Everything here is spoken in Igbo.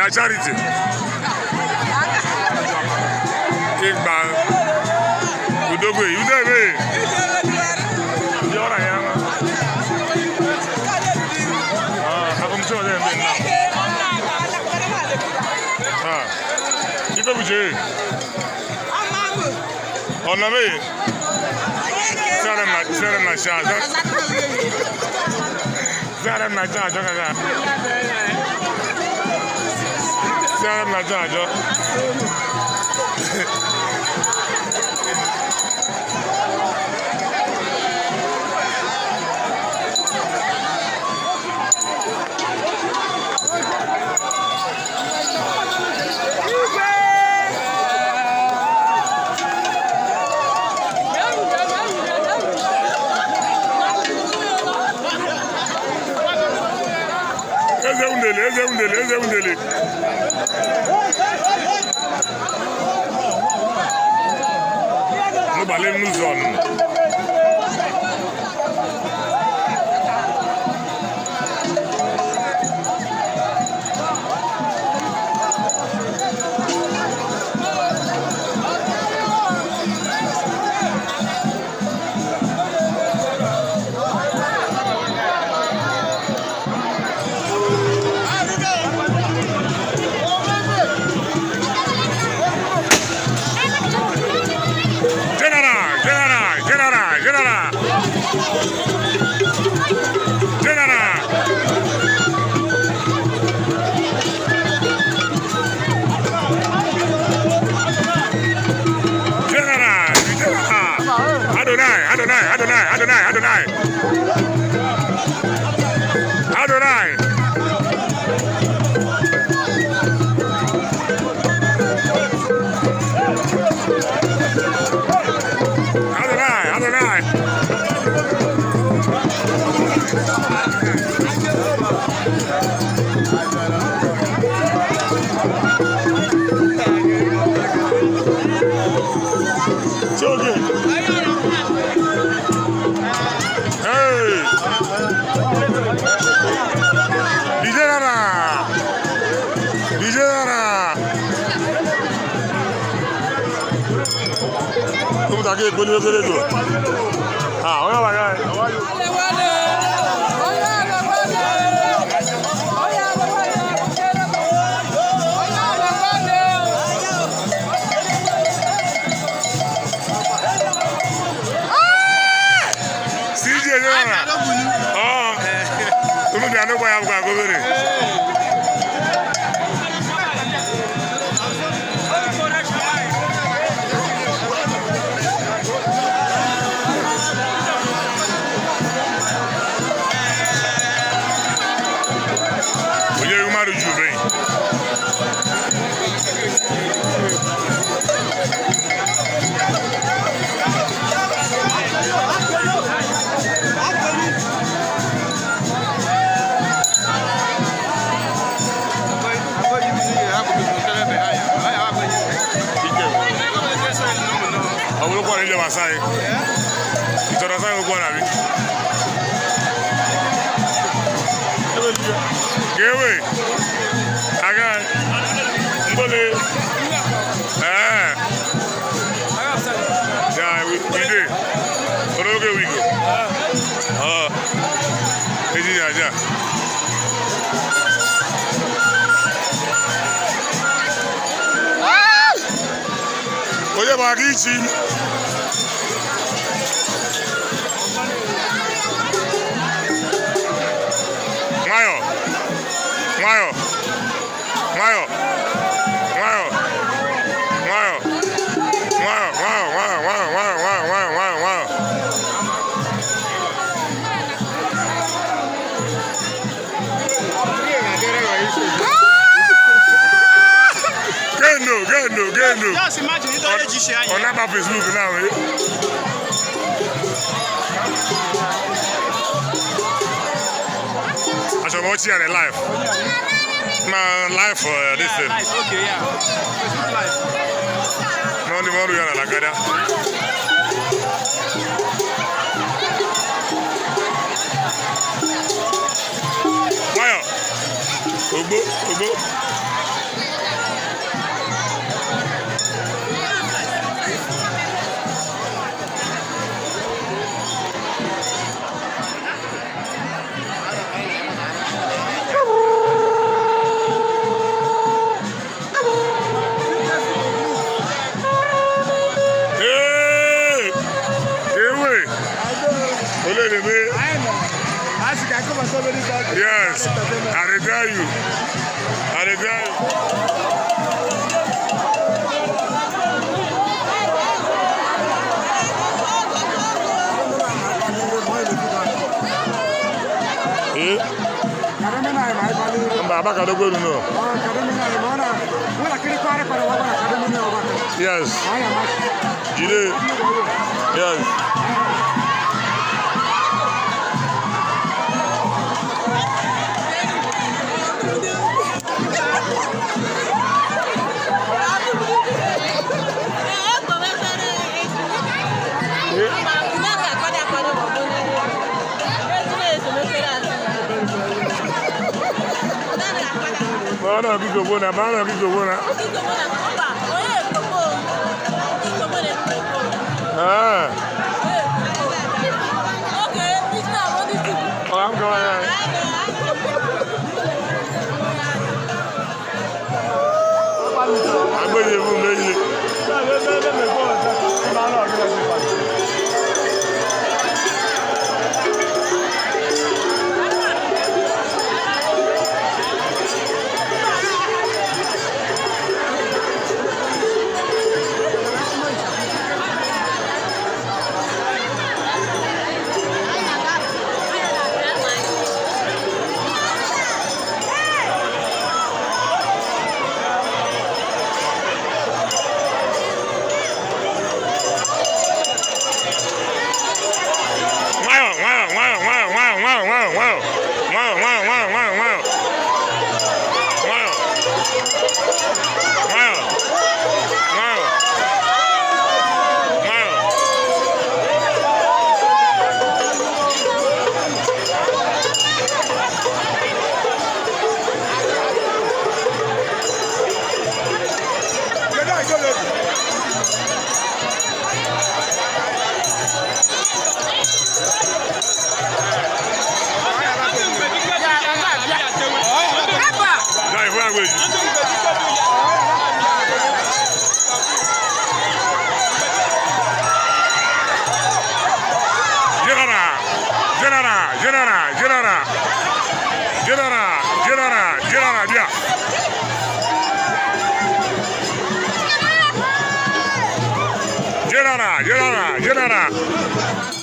Ya Charity. Igba Udogwe, Udogwe. Yọrọ ya ma. Ah, akumcho ọdẹ mbẹ nna. Ah, ife buje. Ọ̀nà mi. Sẹ́rẹ̀ na sẹ́rẹ̀ na ṣáà. Sẹ́rẹ̀ na ṣáà àjọ kàkà. Sẹ́rẹ̀ na ṣáà àjọ. Eze Undele, Eze Undele, Eze Undele. N'ụbalị n'ụzọ ọnụnụ. General, General, General, General. General. General, General. Adonai, Adonai, Adonai, Adonai, Adonai. Adonai. Adonai, Adonai. Choge. Hey. DJ Nana. DJ Nana. Ụmụntakịrị ekpoli obere ego. Ah, onye ọbara ya. CJ Nana. Oh. Unu bịa n'ụgbọ ya bụkwa gobere. Onye mmadụ ju be. Ọ bụrụkwa na ije Masai. Ị chọrọ Masai okwu na bi? Gewe. Aga. Mbole. Eh. Yeah, we dey. Oroge we go. Ah. Eji ya ja. Onye bụ aka ichi? Nwayọ. Nwayọ. Nwayọ. Nwayọ. Nwayọ. Nwayọ, nwayọ, nwayọ, nwayọ, nwayọ, nwayọ, nwayọ, nwayọ, nwayọ. Gendo, gendo, gendo. Just imagine you don't ji Ọ na-aba Facebook now, eh? Achọrọ m ọchị ya na live. Na live for this thing. Live, okay, yeah. Facebook live. Na ndị ọrụ ya na Lagada. Nwayọ. Ogbo, ogbo. tell you. I dey tell you. Eh? Mba, abakadogwe unu no. Yes. Jide. Yes. Ma na ọkụkọ gboo na, ma na ọkụkọ gboo na. Ah. Oh, I'm going out. Agbẹ́yẹ fún méjì. Nwayọ, nwayọ, nwayọ, nwayọ, nwayọ, nwayọ, nwayọ, nwayọ. Nwayọ, nwayọ, nwayọ, nwayọ, nwayọ. Nwayọ. Nwayọ. Nwayọ. Nwayọ. Guy, where are we? General, General, General, General, General, General, General, bịa. General, General, General.